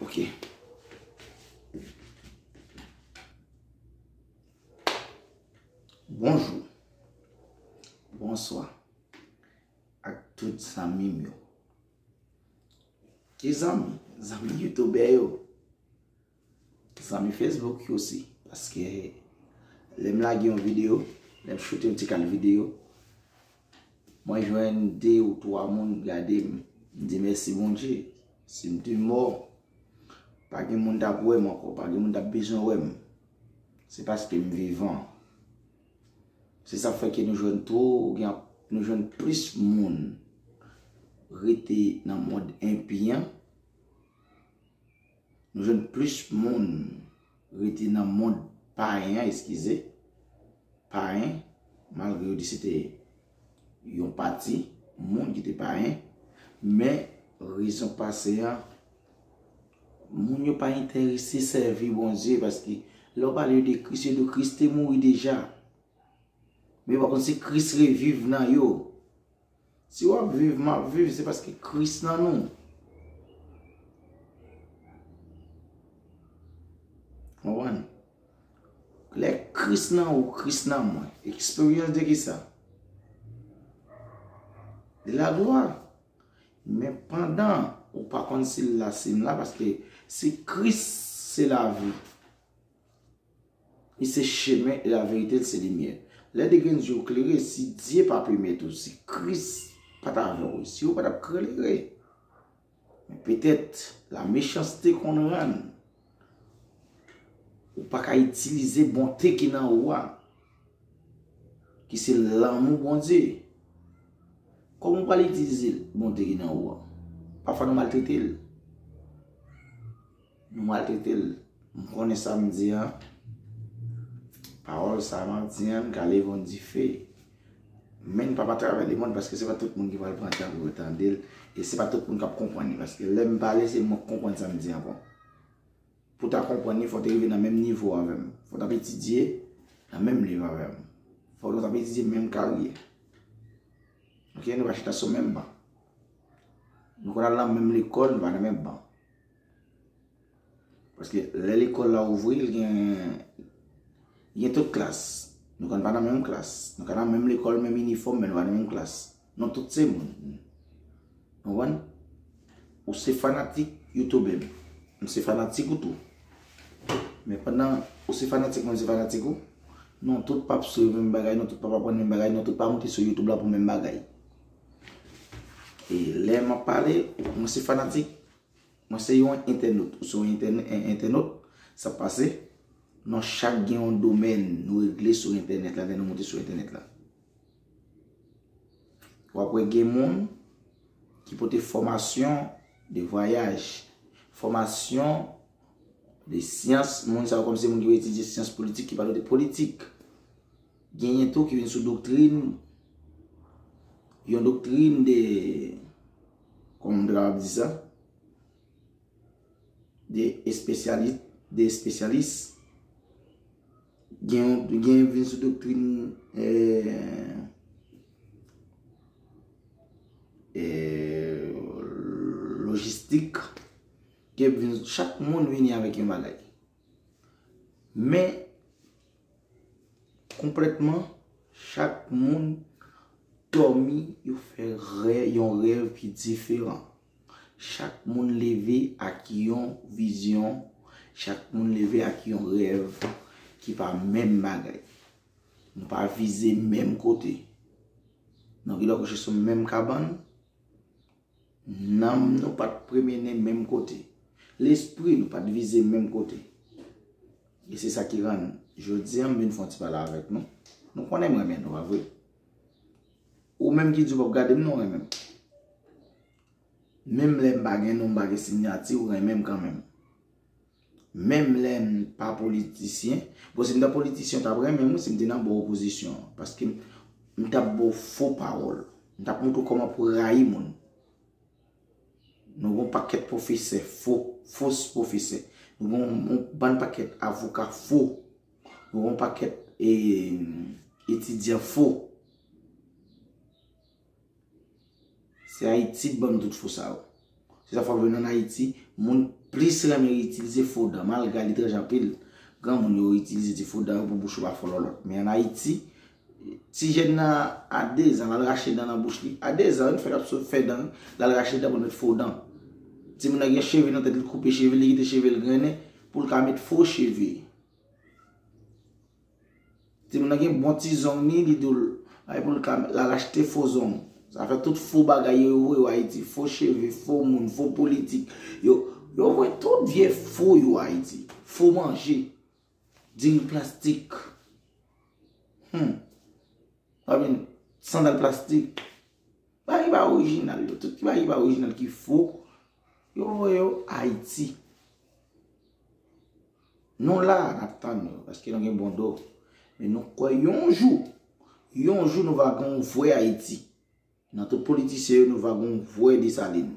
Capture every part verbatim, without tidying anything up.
Ok. Bonjou. Bonswa. Ak tout zanmi m yo. Ki zanmi? Zanmi youtubè yo. Zanmi Facebook yo osi. Paske lè m lage yon videyo, lè m choute yon ti kal videyo, mwen jwenn de ou twa moun gade m, m di mèsi Bondye. Si m te mò, pa gen moun t ap wè m ankò, pa gen moun t ap bezwen wè m. Se paske m vivan. Se sa k fè ke nou jwenn twò, gen, nou jwenn plis moun rete nan mond enpi an. Nou jwenn plis moun rete nan mond payen an, eskize. Payen, malgre yo di se te yon pati moun ki te payen, men rezon pase an, moun yo pa enterese sèvi Bondye, paske lè w pale yo de Kris, yo di Kris te mouri deja. Men yo pa konn si Kris reviv nan yo. Si w ap viv, m ap viv, se paske Kris nan nou. Konprann? Lè Kris nan ou, Kris nan mwen. Eksperyans de kisa? De la glwa. Men pandan ou pa konn si l la, si m la, paske si Kris se lavi, li se chemen e laverite, l se limyè. Lè de grenn zye w klere, si Dye pa pèmèt ou, si Kris pa t avè w, si w pa t ap klere. Men petèt, la mechanste konn rann ou pa ka itilize bonte ki nan ou a, ki se lanmou Bondye. Kòman w pral itilize bonte ki nan ou a? Pafwa nou maltrete l. Nou maltrete l. M konnen sa m di an. Pawòl sa m ap di an, m ka leve yon dife. Men n p ap atravè lemonn, paske se pa tout moun ki pral pran tan pou yo tande l. E se pa tout moun k ap konprann li. Paske lè m pale, se mwen k konprann sa m di an bon. Pou w ta konprann li, fò w te rive nan menm nivo avè m. Fò w t ap etidye nan menm liv avè m. Fò w t ap etidye menm karyè. Ok, nou pa chita sou menm ban. Nou konn al nan menm lekòl, nou pa nan menm ban. Paske lè lekòl la ouvri, li gen, li gen tout klas. Nou konn pa nan menm klas. Nou ka nan menm lekòl, menm inifòm, men nou pa nan menm klas. Nou tout se moun. Konprann? Ou se fanatik youtube m. M se fanatik ou tou. Men pandan ou se fanatik mwen, m se fanatik ou, nou tout p ap swiv menm bagay, nou tout p ap aprann menm bagay, nou tout pa moute sou YouTube la pou menm bagay. E lè m ap pale, mwen se fanatik, mwen se yon entènot, ou se yon entèn-, en-, entènot, sa pase, nou chak gen yon domèn nou regle sou entènèt la, lè nou moute sou entènèt la. W ap wè gen moun ki pote fòmasyon de vwayaj, fòmasyon de syans, moun sa yo kòm se moun ki etidye syans politik, ki pale de politik. Genyen tou ki vin sou doktrin, yon doktrin de, kòman m ta kapab di sa? De espesyalis, de espesyalis. Gen, gen vin sou doktrin, eh, eh, lojistik. Gen vin, chak moun vini avèk yon bagay. Men, konplètman, chak moun dòmi, yo fè rè-, yon rèv ki diferan. Chak moun leve ak yon vizyon, chak moun leve ak yon rèv ki pa menm bagay. Nou pa vize menm kote. Nou gen dwa kouche sou menm kabann, nanm nou pa t premenen menm kote. Lespri nou pa t vize menm kote. E se sa ki rann jodi a m vin fè yon ti pale avèk nou. Nou konnen m renmen nou, pa vre? Ou menm ki di w p ap gade m, non, w renmen m. Menm lè m pa gen non, m pa gen siyati, ou renmen m kanmenm. Menm lè m pa politisyen, bon, si m te politisyen, w t ap renmen m, wi, si m te nan bò opozisyon an. Paske m, m t ap ba w fo pawòl. M t ap montre w kòman pou w rayi moun. Nou gen yon pakèt pwofesè fo, fos pwofesè. Nou gen yon, yon bann pakèt avoka fo. Nou gen yon pakèt, e, etidyan fo. Se Ayiti k ban nou tout fo sa yo. Se sa fè w jwenn ann Ayiti, moun plis renmen itilize fo dan, malgre aletranje anpil granmoun yo itilize ti fo dan yo pou bouch yo pa fò lòlòt. Men ann Ayiti, ti jèn nan a dezan, l al rache dan nan bouch li. A dezan, wi, fè l ap sot fè dan, l al rache dan pou l met fo dan. Timoun nan gen cheve nan tèt li, koupe cheve li, kite cheve l grennen pou l ka met fo cheve. Timoun nan gen bon ti zong ni, li di w, ay pou l ka, l al achte fo zong. Sa fè tout fo bagay yo, yo voye yo Ayiti, fo cheve, fo moun, fo politik. Yo, yo voye tout vye fo yo Ayiti. Fo manje, diri plastik. Hmm. Anpil sandal plastik. Bagay ki pa orijinal yo, tout ti bagay ki pa orijinal ki fo, yo voye yo Ayiti. Nou la, n ap tann yo, paske nou gen bon do. Men nou kwè yon jou, yon jou nou va gen yon vrè Ayiti. Nan tout politisyen yo, nou va gen yon vrè Desalin.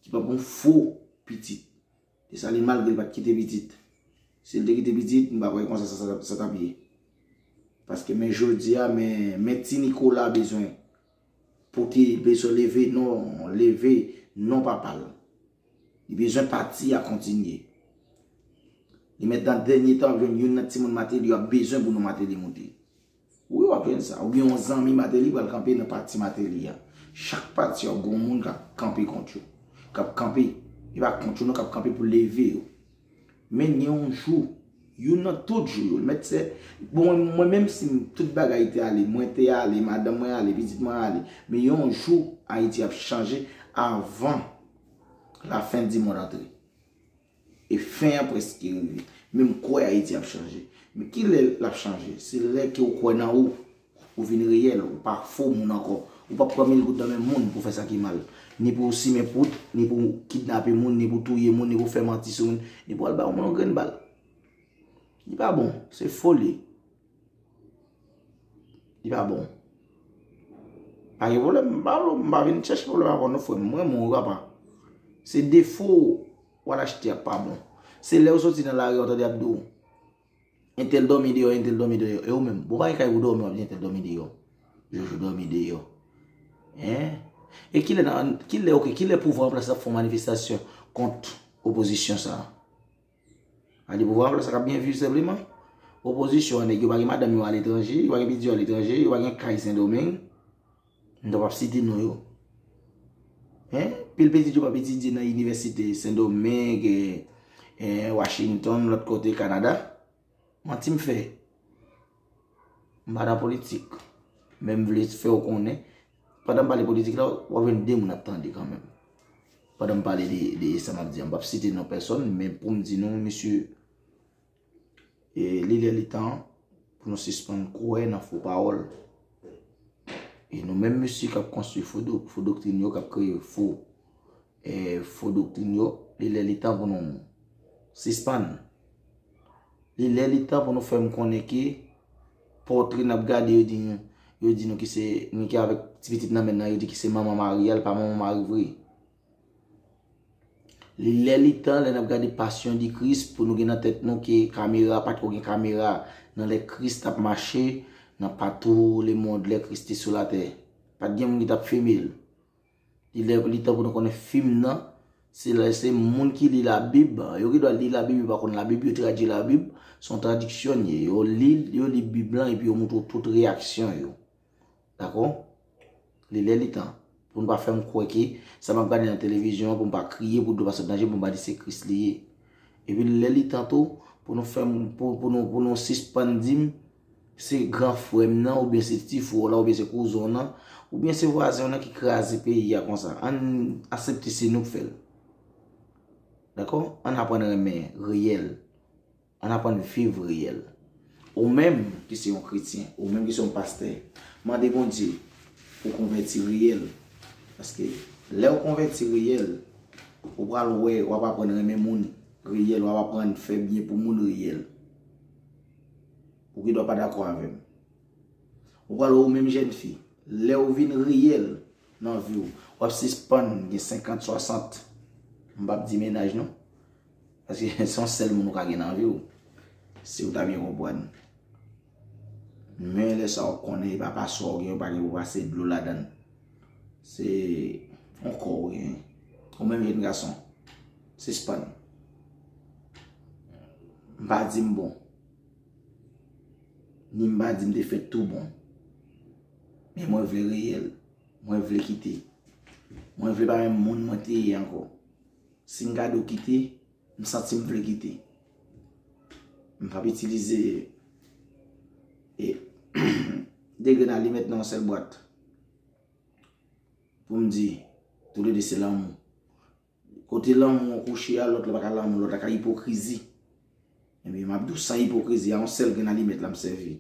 Ki p ap yon fo pitit. Desalin, malgre l pa t kite pitit. Si l te kite pitit, m pa kwè konsa sa, sa, sa t ap ye. Paske men jodi a, men, men ti Nikola bezwen pote, bezwen leve non, leve non papa l. Li bezwen pati a kontinye. Li mèt nan dènye tan w ap jwenn youn nan timoun Mateli yo ap bezwen pou non Mateli moute. Wi, w ap jwenn sa. Oubyen yon zanmi Mateli pral kanpe nan pati Mateli a. Chak pati w ap gen yon moun k ap kanpe kont yo. K ap kanpe, e pa kont yo non, k ap kanpe pou leve yo. Men gen yon jou, youn nan tout jou yo, mèt se, bon, mwen, mwen menm si m, tout bagay te ale, mwen te ale, madanm mwen ale, pitit mwen ale, men yon jou Ayiti ap chanje avan la fin du monde antre. E fen an prèske rive. Men m kwè Ayiti ap chanje. Men ki lè l ap chanje? Se lè ke w kwè nan ou. Ou vin reyèl, ou pa fo moun ankò. Ou p ap pran mil goud nan men moun pou fè sa ki mal. Ni pou w simen poud, ni pou w kidnape moun, ni pou w touye moun, ni pou w fè manti sou moun, ni pou w al ba yon moun yon grenn bal. Li pa bon, se foli. Li pa bon. Pa gen pwoblèm, m pa, m pa vin chèche pwoblèm avè w non, frè m. Mwen, mwen, papa. Se defo w al achte a pa bon. Se lè w soti nan lari a, w tande y ap di w, entèl dòmi deyò, entèl dòmi deyò. E ou menm, bon, pa gen kay pou dòmi, w ap di entèl dòmi deyò. Jojo dòmi deyò. Hein? E kilè nan, kilè, oke, kilè pouvwa an plas ap fè yon manifestasyon kont opozisyon sa a? A di pouvwa an plas la k ap byen viv senpleman. Opozisyon an, nèg yo pa gen madanm yo aletranje, yo pa gen pitit yo aletranje, yo pa gen kay Sendomeng. M t ap ap site non yo. Hein? Pil pitit yo p ap etidye nan inivèsite Sendomeng, eh, eh, Washington, lòt kote, Kanada. Manti m fè? M pa nan politik. Men m vle fè w konnen, pandan m pale politik la, w ap jwenn de moun ap tande kanmenm. Pandan m pale de, de sa m ap di a, m p ap site non pèsòn, men pou m di nou, mesye, e, li lè li tan pou nou sispann kwè nan fo pawòl. E nou menm mesye k ap konstwi fo do-, fo doktrin yo, k ap kreye fo, e, fo doktrin yo, li lè li tan pou nou sispann. Li lè li tan pou nou fè m konnen ke pòtre n ap gade, yo di nou, yo di nou ki se, nou ki avèk ti pitit nan men nan, yo di ki se manman Mari a, l pa manman Mari vre. Li lè li tan, lè n ap gade Passion du Christ, pou nou gen nan tèt nou ke kamera, pa t ko gen kamera nan lè Kris t ap mache nan patou lemonn, lè Kris te sou latè. Pa t gen moun ki t ap filme l. Li lè li tan pou nou konnen fim nan, se lè se moun ki li Labib, yo gen dwa li Labib, yo pa konn Labib, yo tradui Labib, se yon tradiksyon l ye. Yo li, yo li Bib lan epi yo montre w tout reyaksyon yo. Dakò? Li lè li tan pou nou pa fè m kwè ke sa m ap gade nan televizyon an pou m pa kriye, pou dlo pa sot nan je m, pou m pa di se Kris li ye. Epi li lè li tan tou pou nou fè m, pou, pou nou, pou nou sispann di m se gran frè m nan, oubyen se ti frè w la, oubyen se kouzen w nan, oubyen se vwazen w nan ki kraze peyi a konsa. Ann aksepte se nou k fè l. Dakò? Ann aprann renmen reyèl. Ann aprann viv reyèl. Ou menm ki se yon kretyen, ou menm ki se yon pastè, mande Bondye pou w konvèti reyèl. Paske lè w konvèti reyèl, ou pral wè, w ap aprann renmen moun reyèl, w ap aprann fè byen pou moun reyèl. Ou gen dwa pa dakò avè m. Ou pral wè ou menm jèn fi, lè w vin reyèl nan vi w, w ap sispann gen senkant, swasant, m p ap di mennaj non, paske se yon sèl moun ou ka gen nan vi w, si w ta byen konprann. Men lè sa w ap konnen e pa paswa w gen, ou pa gen pou pase dlo ladan l. Se yon kò w gen. Ou menm jèn gason, sispann. M pa di m bon. Ni m pa di m te fèt tou bon. Men mwen vle reyèl. Mwen vle kite. Mwen vle pa menm moun mwen te ye ankò. Si m gade w kite, m santi m vle kite. M p ap itilize e, de grenn alimèt nan yon sèl bwat. Pou m di, toulede se lanmou. Kote lanmou an kouche a, lòt la pa ka lanmou, lòt la ka ipokrizi. Ebyen, m ap di w san ipokrizi, a yon sèl grenn alimèt la m sèvi.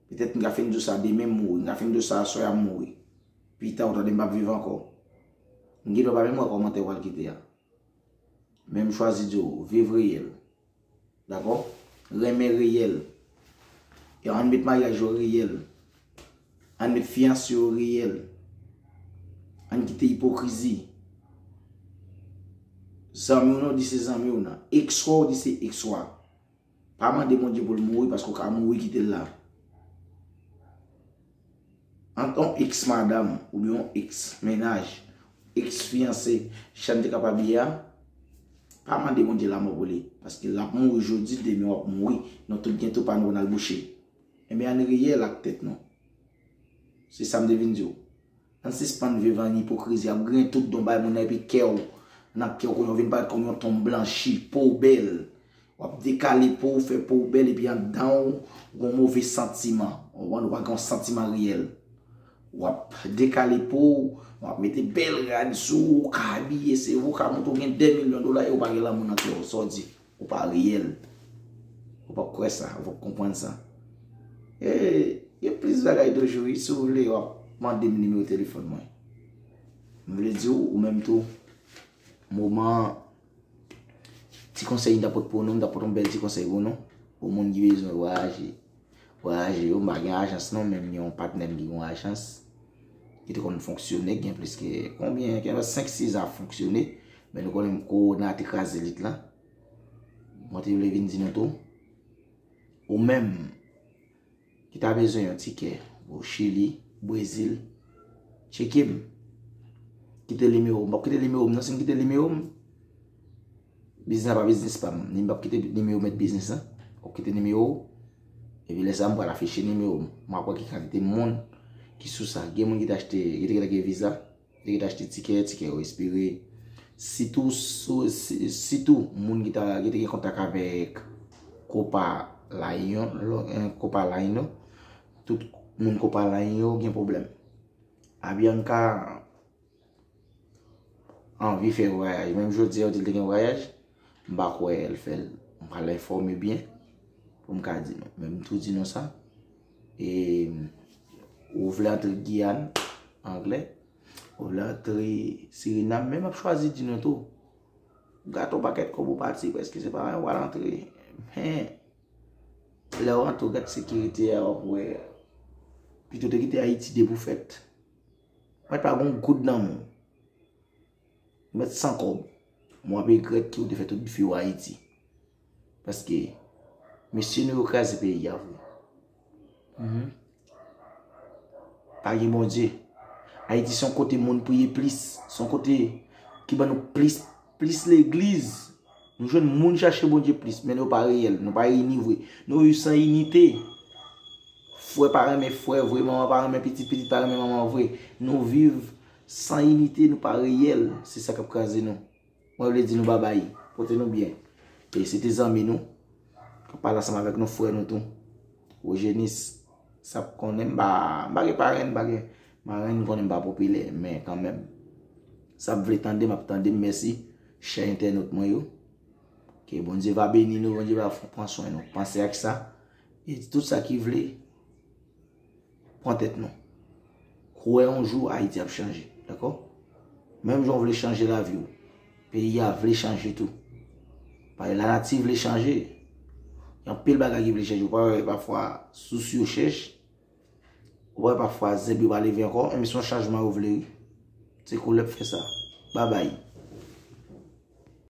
Petèt m ka fin di w sa demen m mouri, m ka fin di w sa aswè a m mouri. Pita ou tande m p ap viv ankò. M gen dwa pa menm wè kòmantè ou pral kite a. Men m chwazi di w, viv reyèl. Dakò? Renmen reyèl. E ann met maryaj yo reyèl. Ann met fiyanse yo reyèl. Ann kite ipokrizi. Zanmi w nan, di se zanmi w nan. Eks ou a, w di se eks ou a. Pa mande Bondye pou l mouri paske w ka mouri kite l la. Ant yon eks madanm oubyen yon eks mennaj, eks fiyanse, jan n te kapab ye a, pa mande Bondye lanmò pou li. Paske l ap mouri jodi, demen w ap mouri. Nou tout gen twou pa nou pou n al bouche. Ebyen, ann reyèl ak tèt nou. Se sa m te vin di w. Ann sispann viv an ipokrizi, ap griyen tout don bay moun nan epi kè w, nan kè w kounye a w vin parèt kòm yon tonm blanchi, po w bèl. W ap dekale po w, fè po w bèl, epi anndan w, w gen yon move santiman. Ou konprann? Ou pa gen yon santiman reyèl. W ap dekale po w, w ap mete bèl rad sou ou, ou ka abiye, se vre, ou ka montre w gen de milyon dola e ou pa gen lanmou nan kè w. Sa w di? Ou pa reyèl. Ou p ap kwè sa, ou p ap konprann sa. E, gen plis bagay toujou, wi, si w vle, w ap mande m nimewo telefòn mwen. M vle di w, ou menm tou, moman an, ti konsèy m ta pot pou nou, m ta pot yon bèl ti konsèy pou nou, pou moun ki bezwen vwayaje. Vwayaje yo, m pa gen ajans non, men m gen yon patnè m ki gen yon ajans, ki te konn fonksyone, gen plis ke, konbyen, gen senk sis zan ap fonksyone, men nou konnen kowona te kraze lit lan. Mwen te vle vin di nou tou, ou menm ki ta bezwen yon tikè pou Chili, Brezil, tcheke m. Kite nimewo m. M p ap kite nimewo m non, si m kite nimewo m, biznis la pa biznis pa m. Ni m p ap kite nimewo mèt biznis lan. W ap kite nimewo w. Epi lè sa a, m pral afiche nimewo m. M ap wè ki kantite moun ki sou sa. Gen moun ki te achte, ki te gentan gen viza. Li te achte tikè, tikè yo espere. Sitou, sou- si- sitou, moun ki ta, ki te gen kontak avèk Copa Line yo, lo- eh, Copa Line yo, tout moun Copa Line yo gen pwoblèm. Avianca anvi fè vwayaj. Menm jodi a, yo di l te gen vwayaj. M pa kwè l fè l. M pral enfòme byen pou m ka di nou. Men m tou di nou sa. E ou vle antre Giyàn, anglè, ou vle antre Sirinam, men m ap chwazi di nou tou. Gate yon pakèt kòb ou pati, prèske se pa anyen w al antre. Men, lè w antre, w gade sekirite a, w ap wè. Pito w te kite Ayiti depi w fèt. Mwen pa gen yon goud nan men w. Ou mèt san kòb. Men w ap regrèt ke w te fè tout vi w Ayiti. Paske, mesye nou yo kraze peyi a vre. Mhm. Pa gen Bondye. Ayiti se yon kote moun priye plis. Se yon kote ki ban nou plis, plis legliz. Nou jwenn moun chache Bondye plis, men nou pa reyèl, nou pa ini vre. Nou viv san inite. Frè pa renmen frè vre, manman pa renmen pitit, pitit pa renmen manman vre. Nou viv san inite, nou pa reyèl. Se sa k ap kraze nou. Mwen vle di nou babay. Pote nou byen. E se te zanmi nou k ap pale ansanm avèk nou, frè nou tou. Rogenis, sa p konnen, m pa, m pa gen parenn, m pa gen marenn, m konnen m pa popilè, men kanmenm. Sa p vle tande m, ap tande m, mèsi. Chè entènot mwen yo. Ke Bondye va beni nou, Bondye va pran swen nou. Panse ak sa. E tout sa ki vle, pran tèt nou. Kwè yon jou Ayiti ap chanje, dakò? Menm jan w vle chanje lavi w, peyi a vle chanje tou. Paske lanati vle chanje. Gen anpil bagay ki vle chanje. Ou pa wè pafwa sous yo chèch. Ou pa wè pafwa zèb yo pa leve ankò. Enben se yon chanjman yo vle, wi. Se koulèb fè sa. Babay.